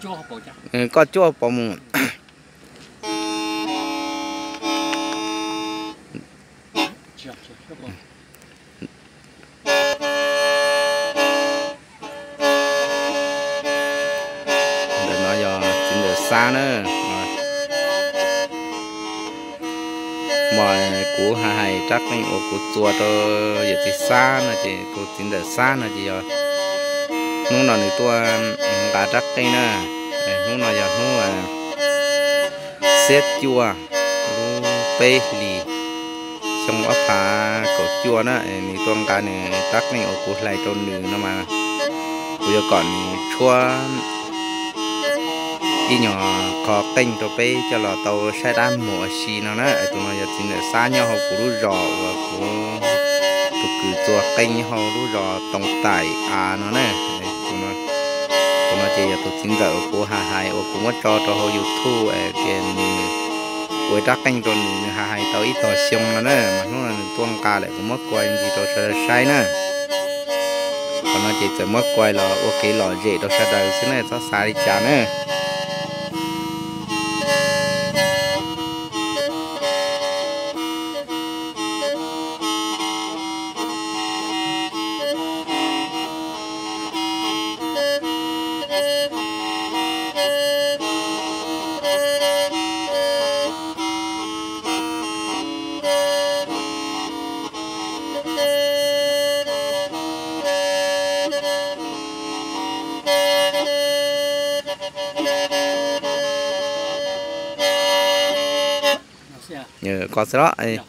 Koj cuaj pov mus. Ntawm no yog txiv ntxawm Xab na. Mas kuv hais hais rab qeej uas kuv txua rau yawm txiv Xab no ces tus txiv ntxawm Xab no ces yog hnub no nws tuaj nqa rab qeej na. Hnub no yog hnub xiab cuaj lub peb hlis xyoo ob phav kaum cuaj na, nws tuaj nqa nws rab qeej uas kuv hlais rau nws no mas kuv yuav kom nws tshuab ib nyuag qho qeej rau peb coj los tau saib dab muag ua si no na. Tus no yog txiv ntxawm Xab nyob hauv kuv lub zos uas kuv tus kwv txua qeej nyob hauv lub zos Tooj Taim av no na. Tus no ces yog tus txiv ntxawm uas kuv hais hais uas kuv muab tso rau hauv YouTube es tias nws ua rab qeej rau nws, nws hais hais tau ib tog xyoo no na, mas hnub no nws tuaj nqa lawm kuv muab kua ntsis rau sawv daws saib na. Qhov no ces txawm muab kua los ua kev lom zem rau sawv daws xwb na, txhob xav li cas na. Ko xwb los.